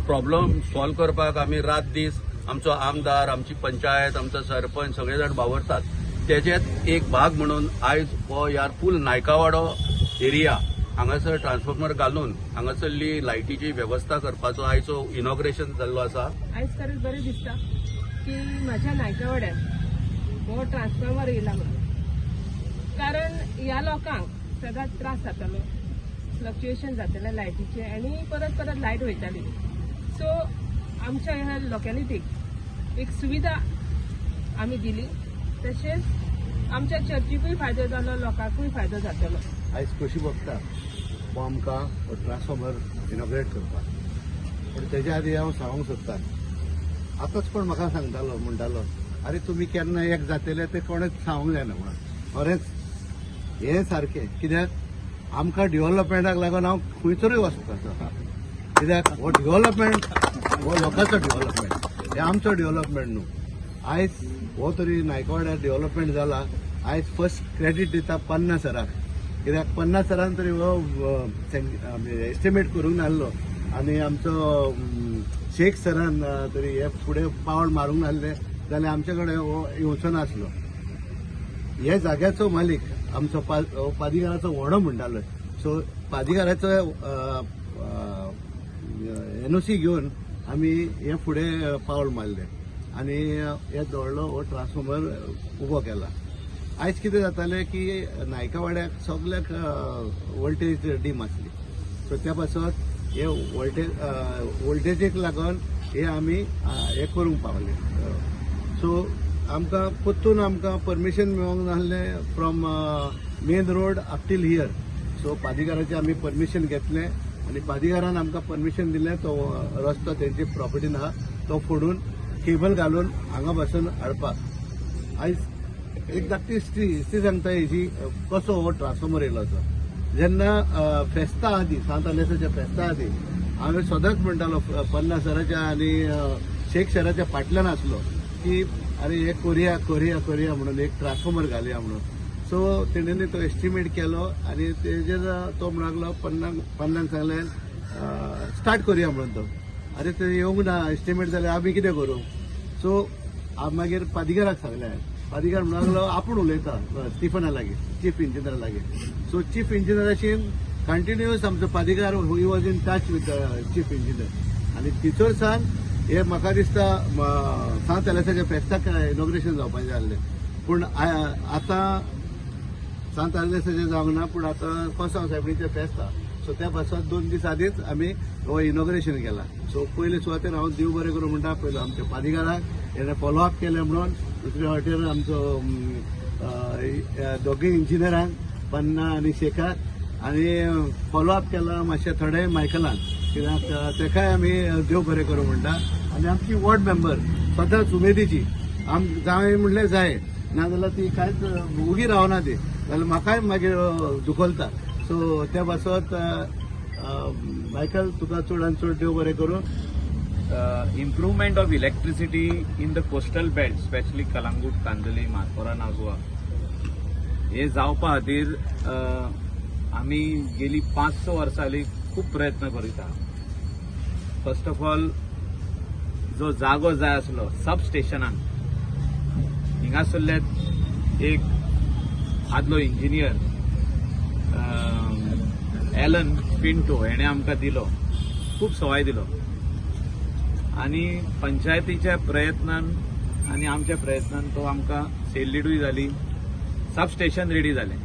Problem solve करपाक आमी रात दीस, आमचो आमदार, आमची पंचायत, आमचो सरपंच, सगळे जाण वावरतात. तेजेच एक भाग म्हणून आयज हो ह्या फूल नायकावाडो एरिया हांगासर ट्रान्सफॉर्मर घालून हांगासरली लायटीची वेवस्था करपाचो आयचो इनॉग्रेशन जाल्लो आसा. आयज खरेंच बरें दिसता की म्हाज्या नायकावाड्यान हो ट्रान्सफॉर्मर येयला म्हणून, कारण ह्या लोकांक सदांच त्रास जातालो, फ्लक्च्युएशन जातालें लायटीचें आनी परत परत लायट वयताली. सो आमच्या ह्या लोकेलिटीक एक सुविधा आमी दिली, तशेंच आमच्या चर्चीकूय फायदो जालो, लोकांकूय फायदो जातलो. आयज खोशी भोगता हो आमकां हो ट्रान्सफॉर्मर इनॉग्रेट करपाक. पूण तेज्या आदी हांव सांगूंक सोदता, आतांच कोण म्हाका सांगतालो, म्हणटालो, "आरे, तुमी केन्ना एक जातले तें कोणेच सांगूंक जायना" म्हणून. खरेंच हें सारकें, कित्याक आमकां डेव्हलपमेंटाक लागून हांव खंयसरूय वचपाचो आसा, कित्याक हो डेव्हलपमेंट हो लोकांचो डेव्हलपमेंट, हें आमचो डेव्हलपमेंट न्हू. आयज हो तरी नायकवाड्यार डेव्हलपमेंट जाला, आयज फर्स्ट क्रेडीट दिता पन्ना सराक, कित्याक पन्ना सरान तरी हो एस्टिमेट करूंक नासलो आनी आमचो शेख सरान तरी हे फुडें पावल मारूंक नासलें जाल्यार आमचे कडेन हो येवचो नासलो. हे जाग्याचो मालीक आमचो हो पादिगाराचो व्हडो म्हणटालो. सो पादिगाराचो एनओसी घेवन आमी हे फुडें पावल मारलें आनी हे दवरलो, हो ट्रान्सफॉर्मर उबो केला. आयज कितें जातालें की नायकावाड्याक सगल्याक वोल्टेज डीम आसली. सो त्या पासत हे वोल्टेजीक लागून हे आमी हे करूंक पावले. सो आमकां परतून आमकां परमिशन मेळोंक नासलें from main road up till here. So पादिगाराचें आमी परमिशन घेतलें आनी पादिगारान आमकां परमिशन दिलें, तो रस्तो तेंची प्रॉपर्टीन आहा तो फोडून केबल घालून हांगा पासून हाडपाक. आयज एक धाकटी हिस्ट्री हिस्ट्री सांगता हेजी, कसो हो ट्रान्सफॉर्मर येयलो तो. जेन्ना फेस्ता आदी, सांत आलेसाच्या फेस्ता आदी, हांवें सदांच म्हणटालो, पन्नास सराच्या आनी शेख सराच्या फाटल्यान आसलो की अरे, हे करुया, करुया, करुया म्हणून, एक ट्रान्सफॉर्मर घालया म्हणून. सो तेणेनी तो एस्टिमेट केलो आनी तेजेर तो म्हणूंक लागलो, पन्नाक सांगलें, स्टार्ट करुया म्हणून तो. अरे, ते येवंक ना एस्टिमेट जाल्यार आमी कितें करूं? सो मागीर पादिगाराक सांगलें हांवें. पादिगार म्हणूंक लागलो, आपूण उलयता स्टिफना लागीं, चीफ इंजिनियरा लागीं. सो चीफ इंजिनियराशी कंटिन्युअस आमचो पादिगार, he was in touch with chief engineer आनी थंयसर सान हे म्हाका दिसता सांत आलेसाच्या फेस्ताक इनॉग्रेशन जावपाचें आसलें, पूण आतां सांत आलेसाचें जावंक ना, पूण आतां कोसांव सायबिणीचें फेस्त आहा. सो त्या पासत 2 दीस आदींच आमी हो इनॉग्रेशन केला. सो पयले सुवातेर हांव देव बरें करूं म्हणटा, पयलो आमच्या पादिगाराक, हेणें फॉलो अप केलें म्हणून. दुसरे वाटेर आमचो दोगूय इंजिनियरांक, पन्ना आनी शेखाक, आनी फॉलो अप केला मातशें थोडें मायकलान, कित्याक तेकाय आमी देव बरें करूं म्हणटा. आनी आमची वॉर्ड मेंबर सदांच उमेदीची, आम जाय म्हणल्यार जाय, नाजाल्यार ती कांयच उगी रावना ती, जाल्यार म्हाकाय मागीर दुखलता. सो त्या पासत मायकल, तुका चड आनी चड देव बरें करूं. Improvement of electricity in the coastal belt, especially Calangute, Candolim, Marpora, Nagua, हे जावपा खातीर आमी गेली 5-6 वर्सां जाली खूब प्रयत्न करीत आहा. फर्स्ट ऑफ ऑल, जो जागो जाय आसलो सब स्टेशनाक, हिंगासरले एक आदलो इंजिनियर एलन पिंटो हेणे आमकां दिलो, खूब सवाय दिलो आनी पंचायतीच्या प्रयत्नान आनी आमच्या प्रयत्नान तो आमकां सेल डीडूय जाली, सब स्टेशन रेडी जालें.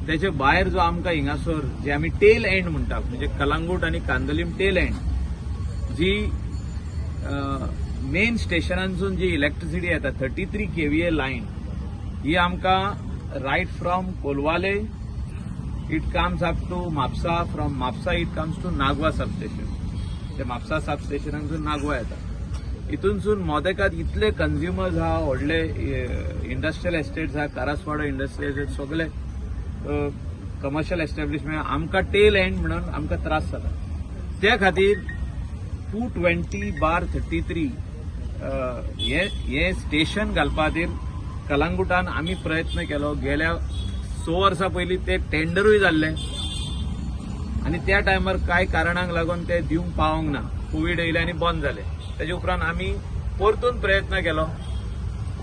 तेचे भायर जो आमकां हिंगासर जे आमी टेल एंड म्हणटा, म्हणजे कलांगूट आनी कांदोलीम टेल एंड, जी मेन स्टेशनांसून जी इलेक्ट्रिसिटी येता, 33 केव्हीए लायन, ही आमकां right from Colvale it comes up to Mapusa, from Mapusa it comes to Nagua substation. ते म्हापसा सब स्टेशनांसून नागवा येता. हितूनसून मोदेकात इतले कंज्युमर्स आहा, व्हडले इंडस्ट्रियल एस्टेट्स आहा, करासवाडो इंडस्ट्रियल एस्टेट, सगळे कमर्शियल एस्टॅब्लिशमेंट, आमकां टेल एंड म्हणून आमकां त्रास जाता. त्या खातीर 220/33 हे हे स्टेशन घालपा खातीर कलांगुटान आमी प्रयत्न केलो. गेल्या 6 वर्सां पयलीं ते टेंडरूय जाल्ले आनी त्या टायमार कांय कारणांक लागून ते दिवंक पावोंक ना. कोवीड येयले आनी बंद जालें. तेजे उपरांत आमी परतून प्रयत्न केलो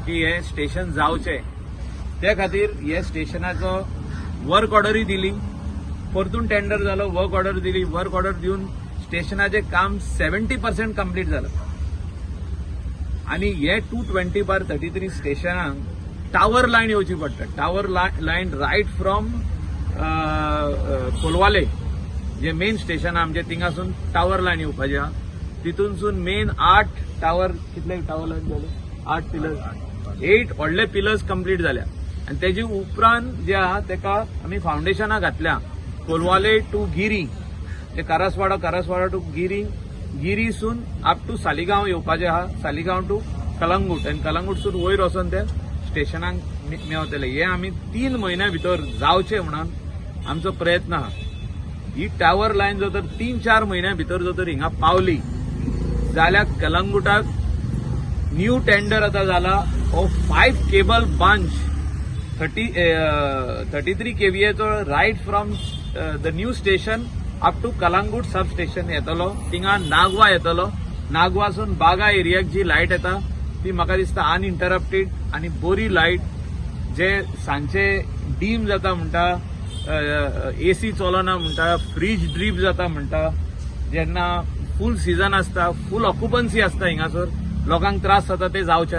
की हें स्टेशन जावचें. ते खातीर हे स्टेशनाचो वर्क ऑर्डरूय दिली. परतून टेंडर जालो, वर्क ऑर्डर दिली. वर्क ऑर्डर दिवन स्टेशनाचें काम 70% कंप्लीट जालां आनी हे 220/33 स्टेशनाक टावर लायन येवची पडटा. Tower line right from Colvale, J main station आहा आमचें, थिंगासून टावर लायन येवपाची आहा. तितूनसून मेन आठ टावर, कितले टावर लायन जाले? आठ पिलर्स, एट व्हडले पिलर्स कंप्लीट जाल्या आनी तेजे उपरांत जे आहा तेका आमी फावंडेशनां घातल्या. कोलवाले टू गिरी, ते करासवाडा, करासवाडा टू गिरी, गिरीसून अप टू सालिगांव येवपाचें आहा. सालिगांव टू कलंगूट आनी कलंगूटसून वयर वचोन ते स्टेशनाक मेवतले. हे आमी 3 म्हयन्या भितर जावचे म्हणून आमचो प्रयत्न आहा. ही टावर लायन जर तर 3-4 म्हयन्या भितर जर तर हिंगा पावली जाल्यार कलंगूटाक न्यू टेंडर आतां जाला हो 5 cable bunch 33 केवीएचो, right from the new station up to Calangute sub station येतलो. थिंगा नागवा येतलो. नागवासून बागा एरियाक जी लायट येता ती म्हाका दिसता अनइंटरप्टेड आनी बरी लायट. जे सांजचे डीम जाता म्हणटा, एसी चलना म्हणटा, फ्रीज ड्रीप जाता म्हणटा, जेन्ना फूल सिजन आसता, फूल ऑक्युपन्सी आसता, हिंगासर लोकांक त्रास जाता, ते जावचे ना.